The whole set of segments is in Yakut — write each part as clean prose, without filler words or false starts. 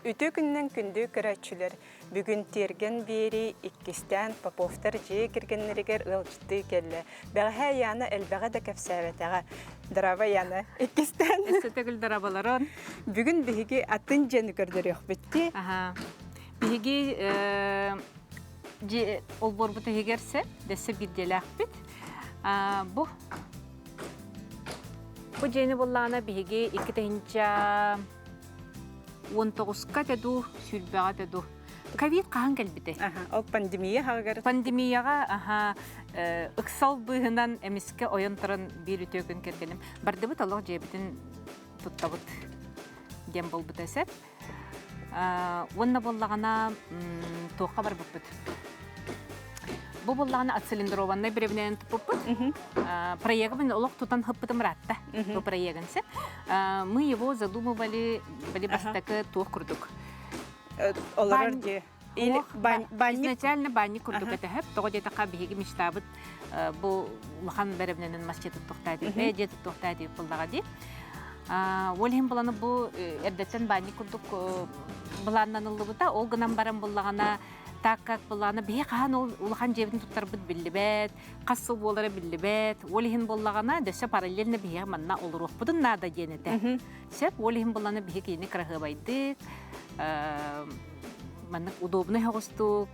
Үтүө күнүнэн күндү көрөөччүлэр! Бүгүн Тиэргэн биэрии иккистээн Поповтар дьиэ кэргэннэригэр ыалдьыттыы кэллэ. Бэҕэһээ Яна элбэҕи да кэпсээбэтэҕэ. Драба Яна, иккистээн. Өссө төгүл дарабаларын. Бүгүн биһиги атын дьиэни көрдөрүөхпүт дии. Аха. Биһиги дьиэ олбуорбут иһигэр сэ, дэссе биирдиэлээхпит. Бу Бу дьиэни буллаҕына биһиги 2 19-ка этэ дуу, сүүрбэҕэ этэ дуу. Ковид хаһан кэлбитэй? Ол пандемия хаҕыгар. Пандемияҕа аха ыксал быыһынан эмискэ ойон туран биир үтүө күн кэргэним бардыбыт олох дьиэбитин туттабыт диэн буолбута сөп. Уонна буоллаҕына туохха барбыппыт? Бу буоллаҕына отцилиндрованнай бэрэбинэнэн туппуппут. Проегын олох тутан хыппытым ыраатта. Бу проегын сөп. Мы его задумывали били бастакы туох курдук. Олорор дьиэ. Или банник. Изначально банник курдук этэһэп. Тоҕо диэтэххэ биһиги мечтабыт бу улахан бэрэбинэнэн масчы туттуохтаа дип, дьиэ туттуохтаа дип буллаҕа дии. Ол иһин буланы бу эрдэттэн банник курдук былааннаныллыбыта. Ол гынан баран буллаҕына так как былаана биһи хаһан ол улахан дьиэбитин туттарбыт биллибэт, хас сыл буолара биллибэт. Ол иһин буоллаҕына дөссө параллельно биһиэхэ манна олоруохпутун наада диэн этэ. Сөп, ол иһин буллана биһи кинини кыраһыабайдык, маннык удобный соҕустук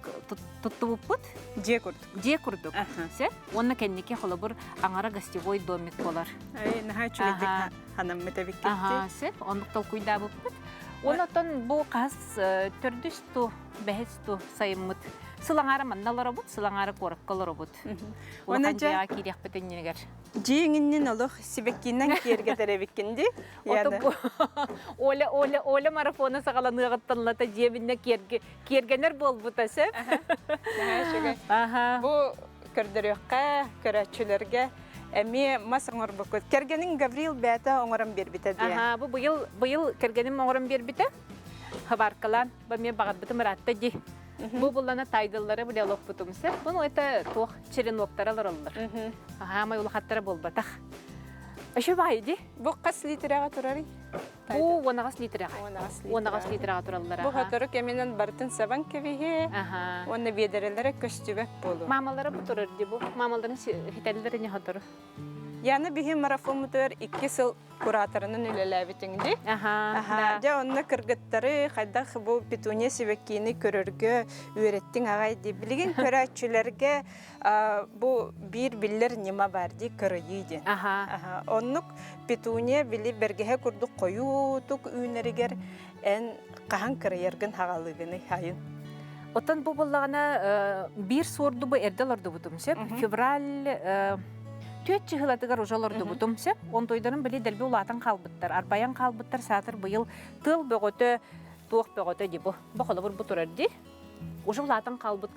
туттубуппут. Дьиэ курдук. Дьиэ курдук. Сөп. Уонна кэнники холобур аҥара гостевой домик болар. Ай, наһаа үчүгэйдик ханаммыт эбиккит. Аха, сөп. Оннук толкуйдаабыппыт. Онотон бу хас төрдүс ту, бэһис ту сайыммыт. Сыл аҥаара манна олоробут, сыл аҥаара куоракка олоробут. Улахан дьиэҕэ киириэхпит иннигэр. Дьиэҥ иннин олох сибэккинэн киэргэтэр эбиккин дии. Оля, Оля, Оля марафона саҕаланыаҕыттан лата дьиэбиннэ киэргэнэр буолбута сөп. Бу көрдөрүөххэ, көрөөччүлэргэ эмиэ мас оҥорбуккут. Кэргэниҥ Гаврил бэйэтэ оҥорон биэрбитэ диye. Аха, бу быйыл быйыл кэргэним оҥорон биэрбитэ. Хабаркалаан, бу эмиэ баҕарбытым ыраатта дии. Бу буллана тайдыллары биле олохпутум сөп. Буну это туох череноктара олороллор. Аһаамай улахаттара буолбатах. Еще баай ди. Бу хас литрэҕэ турарый? Бу 18 литрэҕэ. 18 литрэҕэ тураллар. Бу сотору кэминэн барытын сабан кэбиһиэ. Уонна биэдэрэлэрэ көстүбэт буолуо. Мамалара бу турар ди бу. Мамаларын хитэллэр ини сотору. Яна биһи марафоммутугар 2 сыл кураторынан үлэлээбитиҥ дии. Аха. Дьэ онно кыргыттары хайдах бу петуния сибэккиини көрөргө үөрэттиҥ аҕай дии. Билигин көрөөччүлэргэ бу биир биллэр ньыма баар дии кырыйыы диэн. Аха. Оннук петуния били бэргэһэ курдук хойуутук үүнэригэр эн хаһан кырыйаргын хаҕалыыгыный хайын? Оттон бу буоллаҕына биир суорду бу эрдэ олордубутум сөп. Февраль түөрт чыһылатыгар уже олордубутум сөп. Онтойдорум били дэлби улаатан хаалбыттар, арбайан хаалбыттар саатар быйыл тыал бөҕөтө, туох бөҕөтө ди бу. Бу холобур бу турар ди. Уже улаатан хаалбыт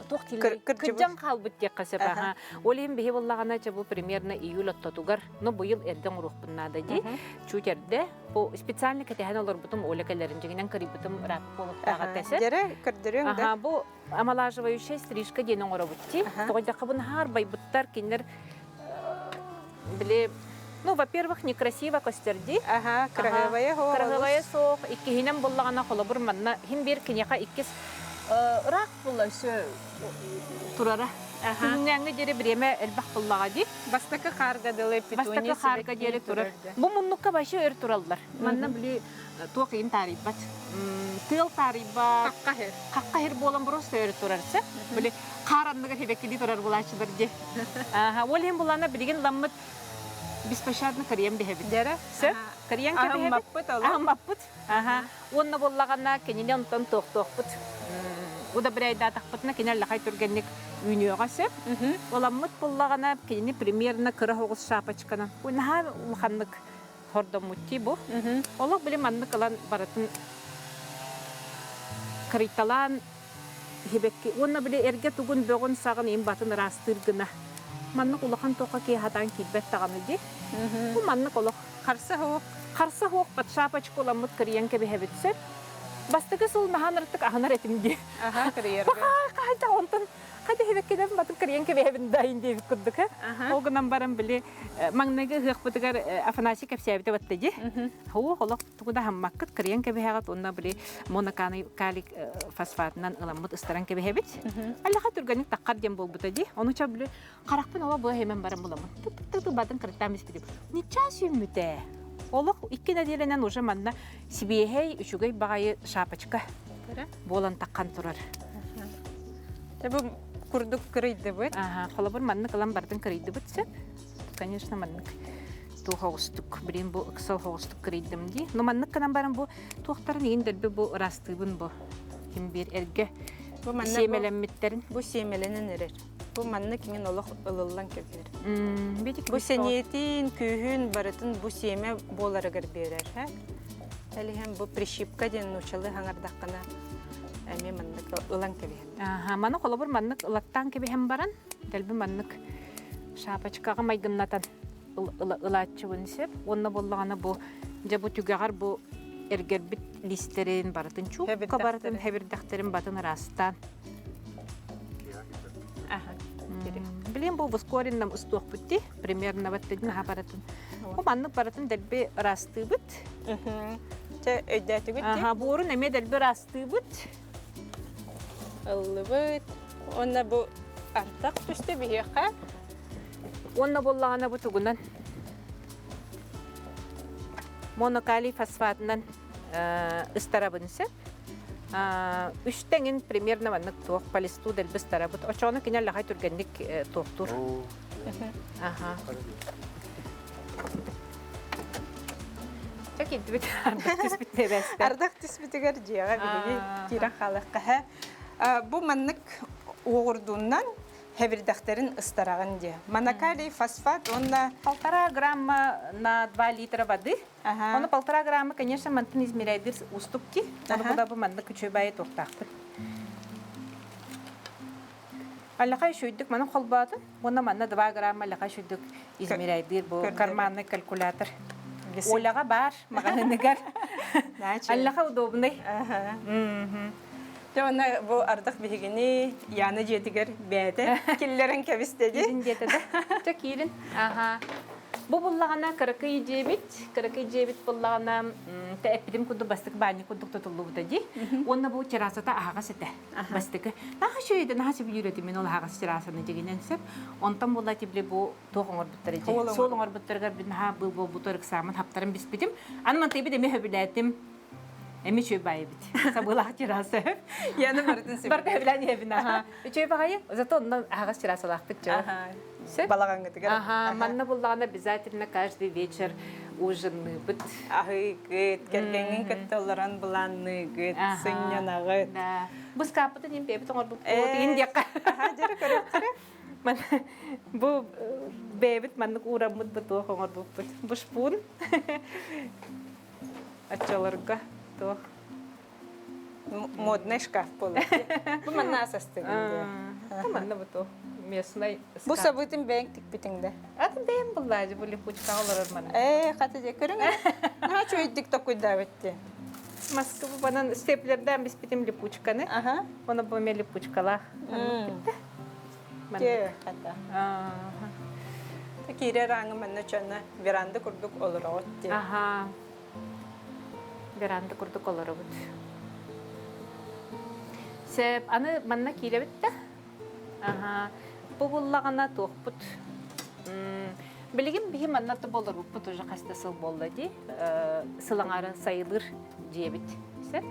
туох дииллэрий? Кырдьан хаалбыт диэххэ сөп аха. Ол иһин биһи буоллаҕына чэ бу примерно июль ортотугар, ну быйыл эрдэ оҥоруохпун наада дии. Чуть эрдэ. Бу специально кэтэһэн олорбутум Оля кэлэрин дьиҥинэн кырыйбытым ырааппыт буолуохтаах этэ сөп. Дьэрэ көрдөрүөҥ да. Аха, бу омолаживающая стрижка диэн оҥоробут дии. Тоҕо диэххэ бу наһаа арбайбыттар, кинилэр били ну, во-первых, некрасиво көстөр дии. Аха, кыраһыабайа суох. Кыраһыабайа суох. Иккиһинэн буллаҕына холобур манна иһин биир киниэхэ иккис ыраах булла өссө турара. Күһүҥҥээҥҥэ диэри бириэмэ элбэх буллаҕа дии. Бастакы хаарга дылы петуния Бастакы хаарга диэри турар. Бу муннукка вообще өр тураллар. Манна били туох иин таарыйбат. Тыал таарыйбат. Хахха иһэр. Хахха иһэр буолан просто өр турар сөп. Били хаар анныгар хибэккилии турар булааччылар дии. Ол иһин булана билигин ламмыт беспощадно кырыйан биһэбит. Дьэрэ? Сөп. Кырыйан кэбиһэбит. Аһыммаппыт олох. Аһыммаппыт. Аха. Уонна буоллаҕына кинини онтон туохтуохпут. Удобряйдаатахпытына кини аллахай түргэнник үүнүөҕэ сөп. Оламмыт буллаҕына кинини примерно кыра оҕус шапочканан. Наһаа улаханнык хордоммуттии бу. Олох били маннык ылан барытын кырыйталаан Сибэкки уонна били эргэ тугун бөҕүн-саҕын им-батын ыраастыыр гына. Маннык улахан туохха киһи сатаан киирбэт даҕаны дии. Бу маннык олох. Харса суох. Харса суох под шапочку ыламмыт кырыйан кэбиһэбит сөп. Бастакы сыл наһаа ырытык аһынар этим дии. Аха, кырыйарга. Хайда онтон хайда хибеккеден батын кырыйан кэбиһэбин да ин диэбит курдук. Ол гынан баран били маҥнайгы ыһыахпытыгар Афанасий кэпсээбитэ батта дии. Хоо олох тугу да аһаммаккыт кырыйан кэбиһэҕит уонна били монокалий фосфатынан ыламмыт ыстаран кэбиһэбит. Аллаха түргэнник таххар диэн буолбута дии. Ону ча били харахпын ола быа хэмэн баран буламмын. Тык-тык батын кырыттаан испитим. Ниччаа сүүммүтэ. Олох икки нэдиэлэнэн уже манна сибиэһэй үчүгэй баҕайы шапочка буолан таххан турар. Бу курдук кырыйдыбыт. Аха, холобур маннык ылан бардын кырыйдыбыт сөп. Конечно, маннык туох оҕустук, блин бу ыксал оҕустук кырыйдым дии. Но маннык гынан баран бу туохтарын иин дөлбү бу ырастыыбын бу. Ким биир эргэ Бу манна сиэмэлэммиттэрин. Бу сиэмэлэнэн эрэр. Бу манна кимин олох ылыллан кэбиһэр. Битик Бу сэниэтин, күүһүн барытын бу сиэмэ буоларыгар биэрэр. Элиһэн бу прищипка диэн нуучалыы хаҥардаххына эмиэ маннык ылан кэбиһэн. Аха, маны холобур маннык ылаттаан кэбиһэн баран, дэлби маннык шапочкаҕа майгыннатан ылааччыбын сөп. Уонна буоллаҕына бу дьэ бу түгэҕэр бу эргэрбит лиистэрин барытын чуукка барытын хэбирдэхтэрин батын ыраастаан Билин бу ускоренном устуохпут дии, примерно вот наһаа барытын. Бу маннык барытын дэлби ыраастыыбыт. Чэ, өйдөөтүгүт дии? Аха, буорун эмиэ дэлби ыраастыыбыт. Ыллыбыт. Уонна бу ардах түстэ биһиэхэ. Уонна буоллаҕына бу тугунан монокалий фосфатынан ыстарабын сөп. Үстэҥин примерно маннык туох полистуу дэлби ыстарабыт. Очону кине лахай түргэнник туохтуур. Аха. Чэ киирдибит ардах түспүт тэбэстэ. Ардах түспүтүгэр дьиэҕэ биһиги киирэн хаалыахха. Бу маннык уоҕурдууннан хэбирдэхтэрин ыстараҕын диэ. Монокалий фосфат уонна Полтора грамма на 2 литра воды. Ону полтора грамма, конечно, мантан измеряйдыр уступки. Ону куда бу маннык үчүгэй туохтаахпыт. Аллаха үчүйдүк манын холбоотун. Уонна манна 2 грамма аллаха үчүйдүк измеряйдыр бу карманный калькулятор. Оляға бар маҕаһыыныгар. Аллаха удобный. Дьэ уонна бу ардах биһигини Яна дьиэтигэр бэйэтэ киллэрэн кэбистэ дии. Киирин диэтэ да. Чэ киирин. Аха. Бу буллаҕына кыракый дьиэбит, кыракый дьиэбит буллаҕына эппитим курдук бастакы баанньык курдук тутуллубута дии. Уонна бу террасата аһаҕас этэ. Бастакы. Наһаа үчүгэй наһаа сөбүлүүр этим мин ол аһаҕас террасаны дьигинэн сөп. Онтон буолла тибли бу туох оҥорбуттара дии. Суол оҥорбуттарыгар бин наһаа быыл буолбутугар ыксааммын хаптаран биспитим. Аны мантыйбыт эмиэ сөбүлээтим. Эми үчүгэй баайы эбит. Сабыылаах терраса. Яна барытын сөбүлээн. Барыта сөбүлээн иһэбин аха. Үчүгэй баҕайы. Зато онно аһаҕас террасалаахпыт дьэ. Сөп. Балаҕаҥҥытыгар. Аха, манна буллаҕына обязательно каждый вечер ужинныыбыт. Аһыыгыт, кэргэҥҥин кытта олорон былаанныыгыт, сынньанаҕыт. Да. Бу скаппытын иһин бэйэбит оҥорбуппут иһин диэххэ. Аха, дьэрэ көрүөхтэрэ. Бу бэйэбит маннык уураммыт бу туох оҥорбуппут. Бу шпун. Оччолорго туох модный шкаф буолар. Бу манна асастыгын дии. Бу манна бу туох местный Бу сабыытын бэйэҥ тикпитиҥ да. Атын бэйэм буллаажы бу липучкаҕа олорор манна. Ээ, хата дьэ көрүҥ эрэ. Наһаа үчүгэйдик токуйдаабыт дии. Москва банан степлердаан биспитим липучканы. Аха. Оны бу эмиэ липучкалаах. Дьэ, хата. Киирэр ааҥы манна чана веранда курдук олороҕут дии. Аха. Веранда курдук олоробут. Сөп, аны манна киирэбит да. Аха. Бу буллаҕына туохпут. Билигин биһи манна болорбуппут уже хаста сыл буолла дии. Сыл аҥаара сайылыр дьиэбит. Сөп.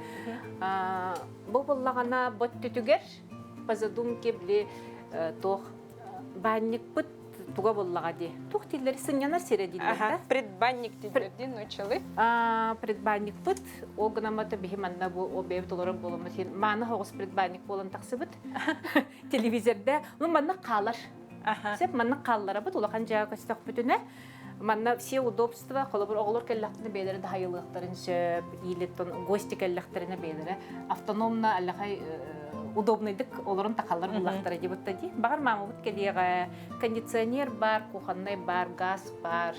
Бу буллаҕына бот түтүгэр по задумке били туох баанньыкпыт туга буллаҕа дии. Туох дииллэр сынньанар сирэ дииллэр да? Предбанник дииллэр дии нууччалыы. Предбанникпыт ол гынаммата биһи манна бу ол бэйэбит олорор буоламмыт иһин мааны соҕус предбанник буолан тахсыбыт. Телевизорда ну маннык хаалар. Сөп маннык хаалларабыт улахан дьиэҕэ көстөхпүтүнэ манна все удобства холобур оҕолор кэллэхтэринэ бэйэлэрэ да хайылыахтарын сөп или гости кэллэхтэринэ бэйэлэрэ автономно аллахай удобныйдык олорон тахаллар буллахтара диэбитта дии баҕар маамабыт кэлиэҕэ кондиционер бар кухонный бар газ бар.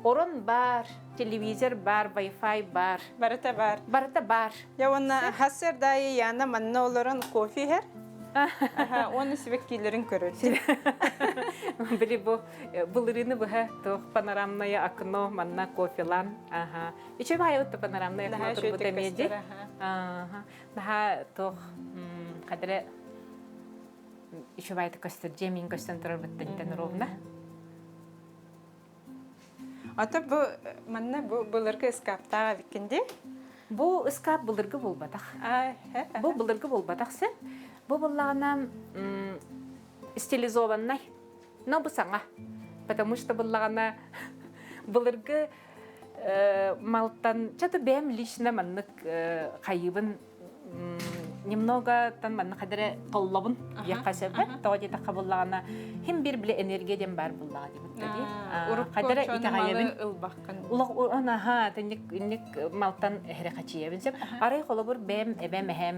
Орон баар, телевизор баар, Wi-Fi баар. Барыта баар. Барыта баар. Я уонна хассыр дайы Яна манна олорон кофе иһэр. Аха, уонна сибэккилэрин көрөр. Били бу былырыыны быһа туох панорамное окно манна кофелан. Аха. Үчүгэй баайы утта панорамное окно турбута эмиэ Аха. Наһаа туох хадара үчүгэй көстөр дьиэ мин көстөн турар быттан ровно. Ата бу манна бу былыргы ыскааптаах эбиккин дии? Бу ыскаап былыргы буолбатах. Бу былыргы буолбатах син. Бу буллаҕына стилизованнай. Но бу саҥа. Потому что буллаҕына былыргы малтан чато бэйэм лично маннык хайыыбын немного тан манна хадара толлобун диэххэ сөп тоҕо диэтэххэ буллаҕына хим бир биле энергия диэн баар буллаҕа дибит ди хадара итэҕэйэбин ылбаххын улах аха тинник инник малтан эһэре хачыйабын сөп арай холобур бэм эбэм эһэм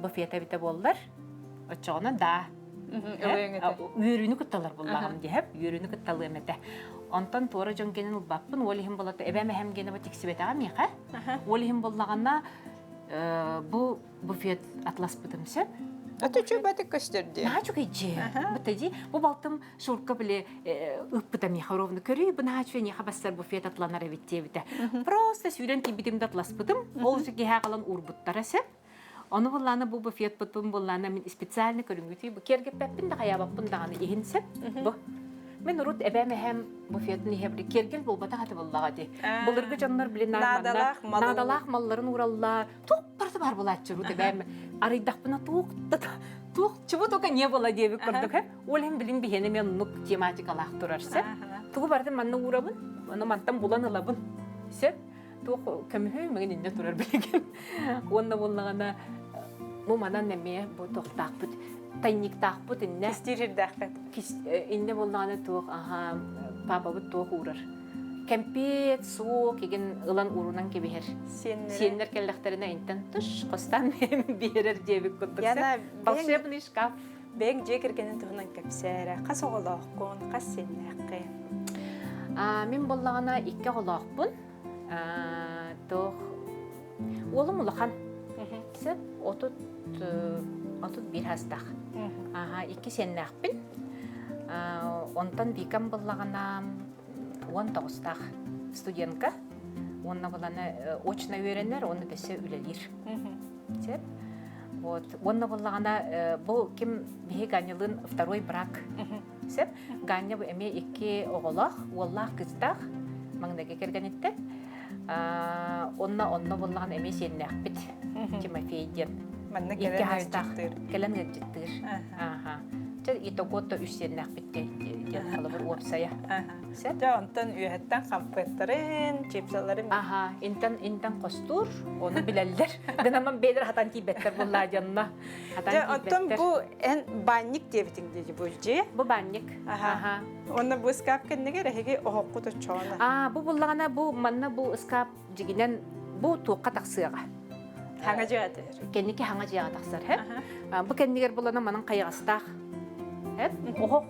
буфета бите буоллар оччоҕуна да үөрүүнү кытталар буллаҕым диэһэп үөрүүнү кытталыам этэ онтон туора дьон генин ылбаппын ол иһин болото эбэм эһэм генэ бу тиксибэтэҕэ миэхэ ол иһин буллаҕына бу буфет атласпытым сөп. Это чубатык көстөр дии. Наһаа үчүгэй дьиэ. Быта дии. Бу балтым Шурка били ыыппыта миэхэ ровно көрүй бу наһаа үчүгэй миэхэ бассар буфет атланар эбит диэбитэ. Просто сүүрэн тиийбитим да атласпытым. Ол киһи аҕалан уурбуттара сөп. Ону буллаана бу буфет бутун буллаана мин специально көрүҥүтүй бу киэргэппэппин да хайаабаппын даҕаны иһин сөп. Бу Мин урут эбээм эһэм буфетын иһэ били киэргэл буолбатах этэ буоллаҕа дии. Былыргы дьоннор били наадалаах наадалаах малларын уураллар. Туох барыта баар буолааччы урут эбээм арыйдахпына туох да туох чего только не было диэбит курдук э. Ол иһин билин биһиэнэ эмиэ оннук тематикалаах турар сөп. Тугу барытын манна уурабын, ону мантан булан ылабын. Сөп. Туох көмүһү мигин иннэ турар билигин. Уонна буоллаҕына бу манан эмиэ бу туохтаахпыт тайниктаахпыт иннэ кистиирирдээхпит иннэ буоллаҕына туох аха папабыт туох уурар кэмпиэт суок игин ылан уурунан кэбиһэр сиэннэр кэллэхтэринэ интэн туш хостаан биэрэр диэбит курдук волшебный шкаф бэйэҥ дьиэ кэргэнин туһунан кэпсээ хас оҕолооххун хас сиэннээххин мин буоллаҕына икки оҕолоохпун туох уолум улахан сөп 31 саастаах аха икки сиэннээхпин онтон Викам буллаҕына 19-таах студентка уонна буланы очно үөрэнэр уонна өссө үлэлиир сөп вот уонна буллаҕына бу ким биһи Ганялыын второй брак Сөп. Ганя бу эмиэ икки оҕолоох, уоллаах кыыстаах маҥнайгы кэргэниттэн. Онно онно буллаҕын эмиэ сиэннээхпит Тимофей диэн. Манна Икки хаастаах кэлэн ыалдьыттыыр. Ааха. Чэ итого-то үс сиэннээхпит диэн холобур уопсайа. Сөп. Дьэ онтон үөһэттэн хампыаттарын, чипсаларын Аха, интэн интэн хостуур, ону билэллэр. Гынаман бэйэлэр хатан тиийбэттэр буоллаа дьонно. Дьэ, оттон бу эн баанньык диэбитиҥ дии бу дьиэ. Бу баанньык. Аха. Уонна бу ыскаап кэннигэр эһиги оһоххут оччоҕуна. Аа, бу буллаҕына бу манна бу ыскаап дьигинэн бу туохха тахсыаҕа. Хаҥа дьиэҕэ түһэр. Кэнники хаҥа дьиэҕэ тахсар, һэ? Бу кэннигэр булана манан хайаҕастаах. Һэп? Оһох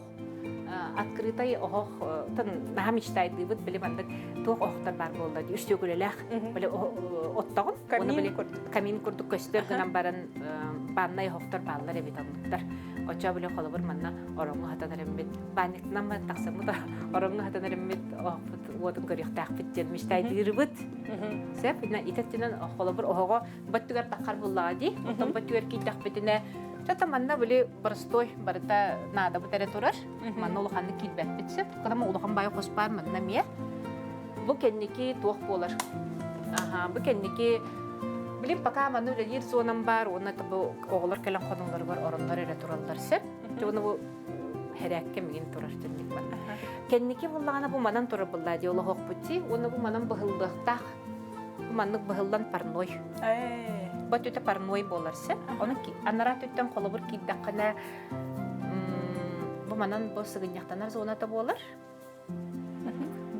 открытай оһох наһаа мечтайдыыбыт били маннык туох оһохтор баар буолла дии үстүөкүлэлээх били оттоҕун камин курдук камин курдук көстөр гынан баран бааннай оһохтор бааллар эбит оннуктар оччо били холобур манна ороҥҥо хатан эреммит баанньыктынан баран тахсаммыт ороҥҥо хатан эреммит оһохпут уотун көрүөхтээхпит диэн мечтайдыырбыт сөп итеттинэн холобур оһоҕо бөттүгэр таххар буллаҕа дии оттон бөттүгэр киирдэхпитинэ Чата манна били простой барыта наадабыт эрэ турар. Манна улаханнык киирбэппит сөп. Кытама улахан баай хос баар манна эмиэ. Бу кэнники туох буолар? Аха, бу кэнники билим пока манна үлэлиир зонам баар уонна бу оҕолор кэлэн хоноллоругар ороннор эрэ тураллар сөп. Уонна бу хэрээккэ мигин турар түннүк манна. Кэнники буллаҕына бу манан турар буллаа дии олоһуохпут дии. Уонна бу манан быһыллыахтаах. Маннык быһыллан парной. Бу өттүтэ парной буолар сөп. Ону анараа өттүттэн холобур киирдэххинэ бу манан бу сыгынньахтанар зоната буолар.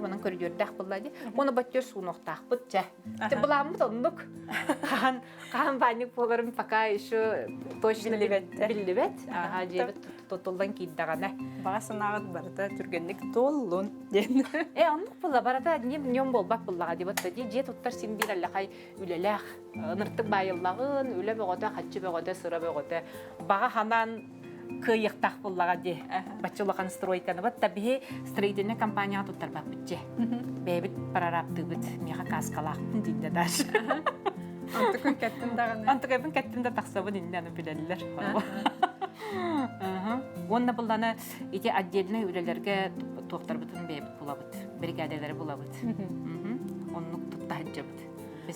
Манан көрүдүөрдээх буолла дии. Оны баттөр суунуохтаахпыт чэ. Те былааммыт оннук. Хаһан хаһан баанньык буоларын пока еще точно Биллибэт. биллибэт. Аха дьиэбит тутуллан киирдэҕинэ. Баҕа санааҕыт барыта түргэнник туоллун диэн. Э оннук буолла барыта ньим ньом буолбат буоллаҕа дии батта дии дьиэ туттар син биир аллахай үлэлээх ыныртык баайыллаҕын үлэ бөҕөтө хаччы бөҕөтө сыра бөҕөтө баҕа ханаан кыайыахтаах буоллаҕа дии бачча улахан стройканы батта биһи строительнай компанияҕа туттарбаппыт дьэ бэйэбит прорабтыыбыт миэхэ кааскалаахпын дииннэ даже Антыкын кэттин даҕаны. Антыкайбын кэттим да тахсабын иннэ аны билэллэр. Уонна буллана ити отдельный үлэлэргэ туохтарбытын бэйэбит булабыт, биригээдэлэри булабыт. Оннук тутта сылдьабыт.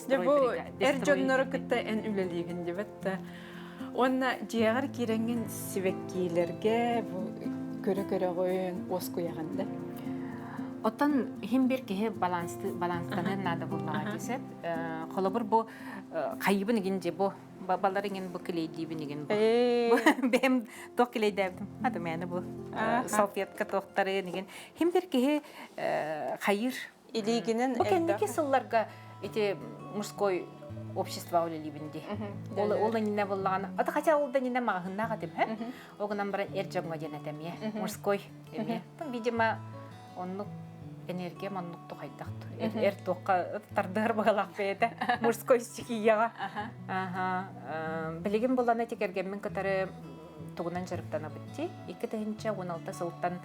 Дьэ бу эр дьоннору кытта эн үлэлиигин дибэт да. Уонна дьиэҕэр киирэҥҥин сибэккиилэргэ бу көрө-көрөҕүн уоскуйаҕын да. Оттон иһин бир киһи баланстаныан наада буллаҕа десеп. Холобур бу хайыбын игин же бу балар иҥин бу клейдиибин игин бу. Бэм туох клейдээбитим. Ата мэне бу салфетка туохтарын игин. Хим бир киһи хайыр Илиигинэн Бу кэнники сылларга ити мужской общество үлэлиибин дии. Ол ол иннинэ буоллаҕына, ата хотя ол да иннинэ маҕаһыыннаах этим, һэ? Ол гынан баран эр дьоҥҥо диэн этэ эмиэ, мужской эмиэ. Видимо, оннук энергия маннык тухайдах эр туохха тардыһар быһалаах бэйэтэ мужской стихияҕа. Аха. Билигин булан эти кэргэммин кытары тугунан дьарыктанабыт дии. 2016 сылтан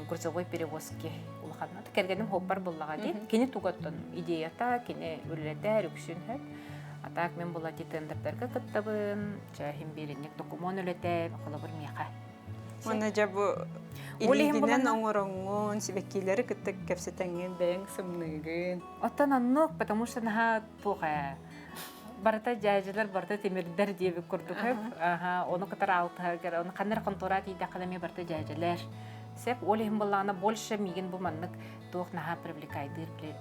грузовой перевозки улахан кэргэним хоппар буллаҕа дии. Кини тугаттан идеята, кини үлэлэтэр үксүн хөп. А так мен була ти тендердерге кыттабын, чэ биэринник докумуон үлэтэ, холобур миэхэ. Уонна дьэ бу илиигинэн оҥороҥҥун, сибэккилэри кытта кэпсэтэҥҥин бэйэҥ сымныыгын. Оттон оннук, потому что наһаа туох ээ барыта дьээдьэлэр, барыта тимирдэр диэбит курдук аха ону кытары алтыһаргар, ону ханна эрэ хонтуора тиийдэххинэ эмиэ барыта дьээдьэлэр. Сеп, ол иһин буоллаҕына больше миигин бу маннык туох наһаа привлекайдыыр били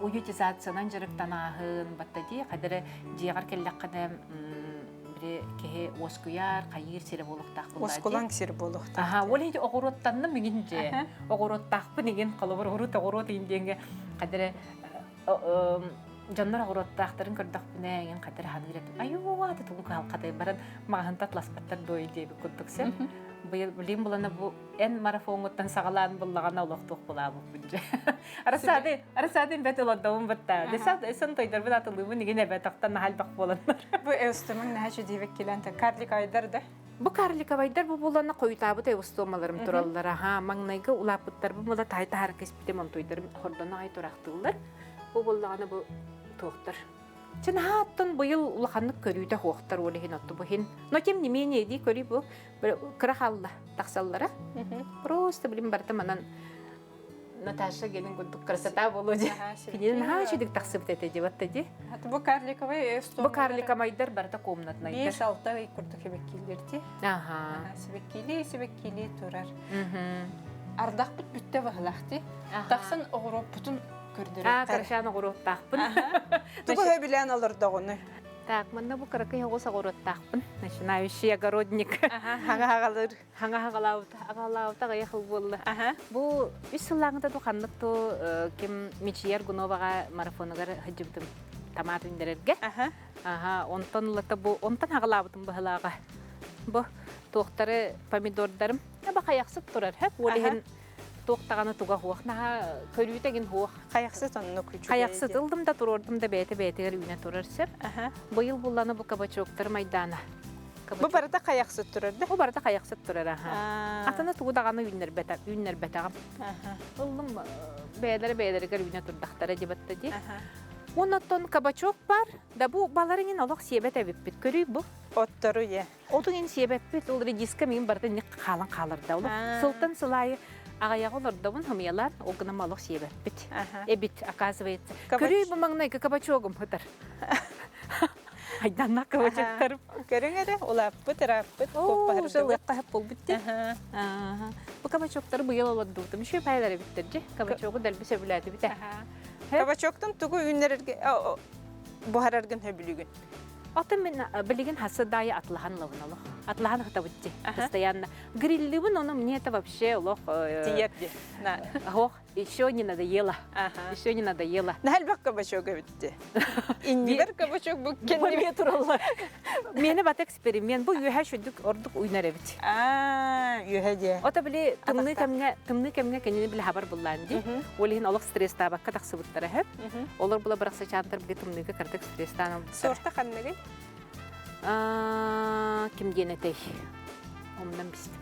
уютизациянан дьарыктанааһын батта дии хайда эрэ дьиэҕэр кэллэххинэ били киһи уоскуйар, хайыыр сирэ буолуохтаах буоллаа дии. Уоскулаҥ сир буолуохтаах. Аха, ол иһин оҕуруоттанным игин дьэ. Оҕуруоттаахпын игин, холобур, урут оҕуруот игин диэҥҥэ хайда эрэ дьоннор оҕуруоттаахтарын көрдөхпүнэ эҥин хатыр ханыыр этим айуу аты тугу кыһалхатай баран маҕаһын татласпаттар дуой диэбит курдук сен быйыл билим булана бу эн марафоҥҥуттан саҕалаан буллаҕына олохтуох булаабыппын дьэ арасаады арасаадын бэт олордобун бытта десат сэн тойдорбун атылыыбын игин эбэ тахтан наһаа элбэх буоланнар бу эустумун наһаа чудивек килэн карлик айдар да Бу карликовайдар бу булана хойутаабыт эустомаларым тураллар аха маҥнайгы улааппыттарбын була таһай таһар кэспитим онтуйдарым хордоно аҕай турахтыыллар бу буллаҕына бу туохтар Чынаһааттан быйыл улаханнык көрүүтэ хуохтар ол иһин отту бу иһин но тем не менее дии көрүү бу кыра хаалла тахсаллара просто билим барыта манан Наташа генин курдук красота буолуо дии. Кинини наһаа үчүгдүк тахсыбыт этэ дии батта дии. Бу карликовай Бу карликовайдар барыта комнатнайдар. 5-6 ый курдук сибэккилиир дии. Аха. Сибэккилии сибэккилии турар. Ардахпыт бүттэ баһылаах дии. Тахсан оҕуруоппутун көрдөрөр. Аа, Карашан оҕуруоттаахпын. Тугу сөбүлээн олордоҕуну? Так, манна бу кыракый оҕус оҕуруоттаахпын. Начинающий огородник. Хаҥа хагалыр. Хаҥа аҕалаабыта аҕалаабыта аҕыйах ыл буолла. Бу үс сыллааҥыта ту ханнык ту ким Мичийэр Гуноваҕа марафонугар сылдьыбытым томат үүннэрэргэ. Аха, онтон ылата бу онтон аҕалаабытым быһылааҕа. Бу туохтары помидордарым аба хайахсыт турар хөп ол иһин туох даҕаны туга хуох наһаа көрүүтэ гин хуох. Хайахсыт оннук үчүгэй. Хайахсыт ылдым да туруордум да бэйэтэ бэйэтигэр үүнэ турар сөп. Быйыл булланы бу кабачоктар майдаана. Бу барыта хайахсыт турар да? Бу барыта хайахсыт турар аха. Атыны тугу даҕаны үүннэрбэтэҕим. Ыллым бэйэлэрэ бэйэлэригэр үүнэ турдахтара дибатта ди. Оннотон кабачок бар, да бу баларынин олох сиэбэт эбиппит. Көрүй бу. Оттору е. Отун ин сиэбэппит, ол редиска мин барыта ник хаалан хааларда. Олох сылтан сылайы аҕайаҕа олордобун хымыйалаан, ол гынан олох сиэбэппит. Эбит, оказывается. Көрүй бу маҥнайгы кабачогум хытар. Айданна кабачоктарым. Көрүҥ эрэ, улааппыт, ырааппыт, куоппаһырдыбыт. Уже буолбут дии. Бу кабачоктары быйыл олордубутум. Еще пайлар эбиттэр дьи. Кабачогу дэлби сөбүлээтибит. Кабачоктан тугу үүннэрэргэ буһараргын сөбүлүүгүн? Атын мен билигин хасыдайы атлахан лабын олох. Атлахан хытабыт дии. Постоянно. Гриллибин, ону мне это вообще олох... Тиер ди. Ох. Еще не надоело. Еще не надоело. Наһаа кабачок эбитти. Иннибэр кабачок бу кэннибэр тураллар. Миэнэ бата эксперимент. Бу үөһэ шүдүк ордук уйнар эбит. Аа, үөһэ диэ. Ото били тымныы кэмҥэ тымныы кэмҥэ кинини били хабар буллаан ди. Ол иһин олох стресстаабакка тахсыбыттара хөп. Олор була бырахсачаантар били тымныыга кырдык стресстаан ылбыттар. Сорта ханныгый? Ким диэн этэй? Умнан бистим.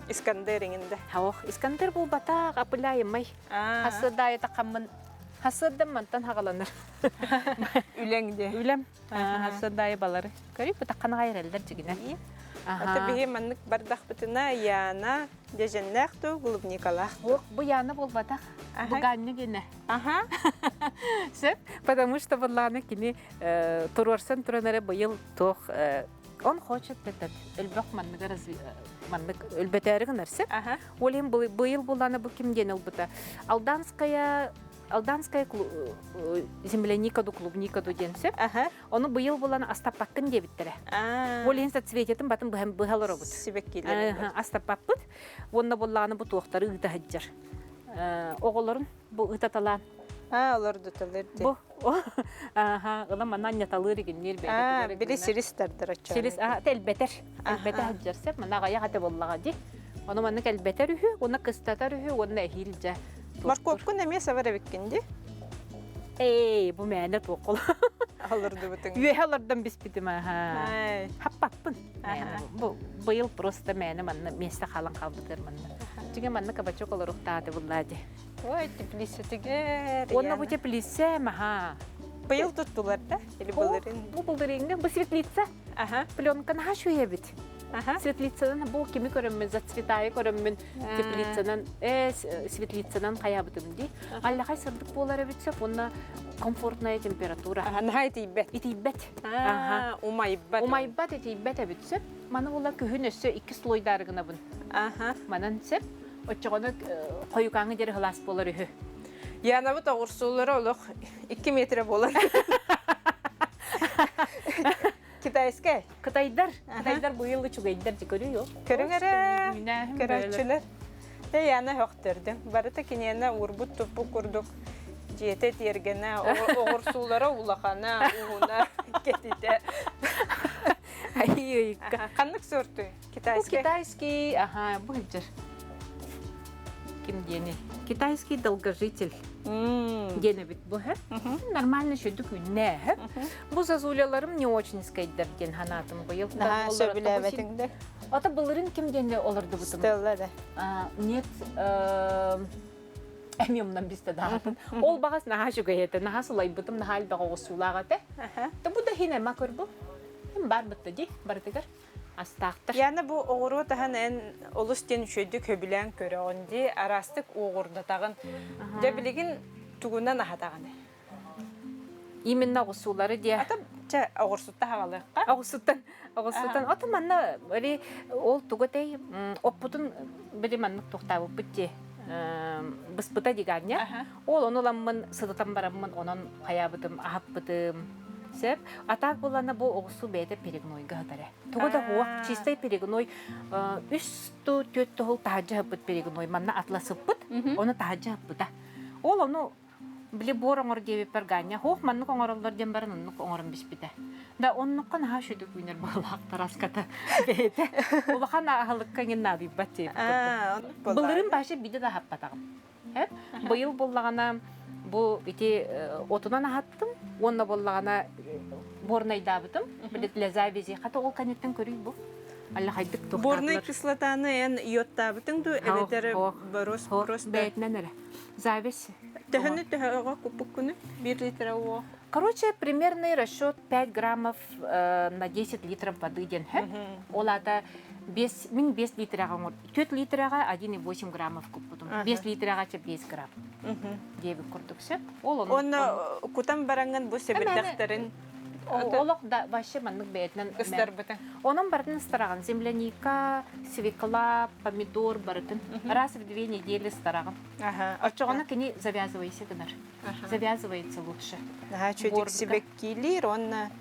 Искандер иҥинде. Ох, Искандер булбатах, апыляйымай. Хасыдаайы тахаммын Хасыдам мантан хагаланар. Үлэҥ де. Үлэм. Хасыдаайы балары. Көрүй бутаххана хайраллар дьигинэ. Ата биһи маннык бардахпытына Яна дьэжэннээх ту клубникалаах. Ох, бу Яна буолбатах. Бу Ганню генэ. Аха. Сөп, потому что буоллаҕына кини туруорсан туран эрэ быйыл туох он хочет этот өлбөх манныгар маннык өлбөтөөрү гынар сөп. Ол иһин быйыл буллаана бу ким диэн ылбыта. Алданская Алданская земляника ду клубника ду диэн сөп. Ону быйыл булан астаппаккын диэбиттэрэ. Ол иһин соцветиятын батын быһалар обут. Сибэккилэр. Астаппаппыт. Уонна буллааны бу туохтары ыыта сылдьар. Оҕолорун бу ытаталаан. Аа, олордуталар дии. Бу Ааха, ыла манна анньаталыыр игинниир бэйэтэ. Били силис тардар оччоҕо. Силис аа элбэтэр. Элбэтэ сылдьар сөп. Манна аҕыйах этэ буоллаҕа дии. Ону маннык элбэтэр үһү, уонна кыстатар үһү, уонна эһиил дьэ. Моркуопкун эмиэ сабар эбиккин дии. Эй, бу мээнэ туоххул. Олордубутуҥ. Үөһэ олордон биспитим аха. Хаппаппын. Бу быйыл просто мээнэ манна миэстэ хаалан хаалбытыгар манна. Дьиҥэ манна кабачок олоруохтааты буллаа дии. Ой, теплицэтигэр. Уонна бу теплица маха. Быйыл туттулар да? Или былырын? Бу былырыҥҥа бу светлица. Аха. Пленка наһаа үчүгэй Аха. Светлицанан бу кими көрөммүн, зацветайы көрөммүн, теплицанан, э, светлицанан хайабытым дии. Аллахай сырдык буолар эбит сөп, уонна комфортная температура. Аха, наһаа итийбэт. Итийбэт. Аха. Умайбат. Умайбат, итийбэт эбит сөп. Маны була күһүн өссө икки слойдары гынабын. Аха. Манан сөп. Оччоҕуна хойукааҥҥы диэри сылаас буолар үһү. Янабыт оҕурсуулара олох 2 метрэ буолан. Китайскай. Кытайдар. Кытайдар быйыл үчүгэйдэр дьи көрү Көрүҥ эрэ. Көрөөччүлэр. Э Яна хөхтөрдүм. Барыта киниэнэ уурбут туппут курдук дьиэтэ тиэргэнэ, оҕурсуулара улахана, уһуна, кэтитэ. Ай, Ханнык сортуй? Китайский. Китайский, ага, бу сылдьар. Ким диэни? Китайский долгожитель. Диэн эбит бу һэ. Нормально шөдүк үннэ Бу зазуляларым не очень скайдар диэн ханаатым быйыл. Наһаа сөбүлээбэтиҥ да? Ата былырын ким диэнне олордубутум? Стелла да. Нет, эмиэ умнан бистэ даҕатын. Ол баҕас наһаа үчүгэй этэ, наһаа сылайбытым, наһаа элбэх оҕусуулаах этэ. Бу да иһин эмма көрбү. Бар бытта ди барытыгар. астаахтар. Яна бу оҕуруот аһын эн олус диэн үчүгэйдик сөбүлээн көрөҕүн дии, араастык уоҕурдатаҕын. Дьэ билигин тугунан аһатаҕыный? Именно оҕурсуулары диэ. Ата чэ оҕурсутта хаҕалыахха. Оҕурсуттан оҕурсуттан ото манна били ол тугу этэй оппутун били маннык туохтаабыппыт дии быспыта дигаанньа. Ол ону ыламмын сытытан бараммын онон хайаабытым аһаппытым Сөп. А так булана бу оҕусу бэйэтэ перегнойга сытар ээ. Тугу да хуох, чистай перегной үс ту түөрт туһул таһырдьа сыппыт перегной манна атласыппыт, ону таһырдьа сыппыта. Ол ону били буор оҥор диэбиппэр Ганя хуох маннык оҥороллор диэн баран оннук оҥорон биспитэ. Да оннукка наһаа үчүгэй үүнэр баҕалаах тараската бэйэтэ. Улахан аһылыкка иҥин наадыйбат диэбит курдук. Былырыын башы биирдэ да аһаппатаҕым. Быйыл буоллаҕына бу ити отунан аһаттым уонна буоллаҕына борнайдаабытым. Для завязи. Хата ол кэнниттэн көрүй бу. Аллахайдык Борнай кислотаны эн йодтаабытыҥ дуу эбэтэр борос борос бэйэтинэн эрэ. Завязь. Төһөнү төһөҕө куппуккуну? Бир литра уох. Короче, примерный расчет 5 граммов на 10 литров воды диэн Ол аата 5, мин 5 литраҕа оҥор 4 литраҕа 1,8 граммов куппутум. 5 литраҕа чэ 5 грамм диэбит курдук сөп. Ол ону Онно кутан бараҥҥын бу сэбирдэхтэрин Олох да вообще маннык бэйэтинэн ыстарбыта. Онон барытын ыстараҕын. Земляника, свекла, помидор барытын. Раз в 2 недели ыстараҕын. Оччоҕуна кини завязывайся гынар. Завязывается лучше. Наһаа үчүгэй сибэккилиир уонна.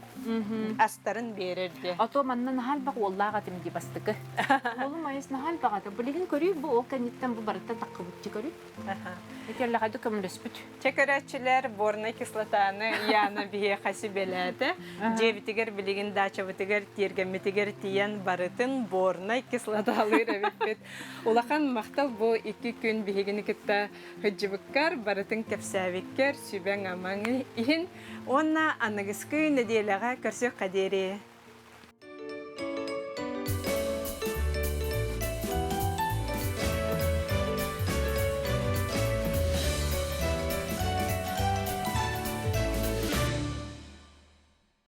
астарын биэрэр диye. А то манна наһаа элбэх уоллаах этим дии бастакы. Уолум айыс наһаа элбэх этэ. Билигин көрүй бу ол кэнниттэн бу барыта таххыбытчы көрүй. Итиэллэхайды көмөлөспүт. Чэ көрөөччүлэр, борнай кислотаны Яна биһиэхэ сүбэлээтэ. Дьиэбитигэр билигин даачабытыгар тиэргэммитигэр тиийэн барытын борнай кислоталыыр эбиппит. Улахан махтал бу икки күн биһигини кытта сылдьыбыккар, барытын кэпсээбиккэр, сүбэҥ-амаҥ иһин. Уонна аныгыскы нэдиэлэҕэ көрсүөххэ диэри.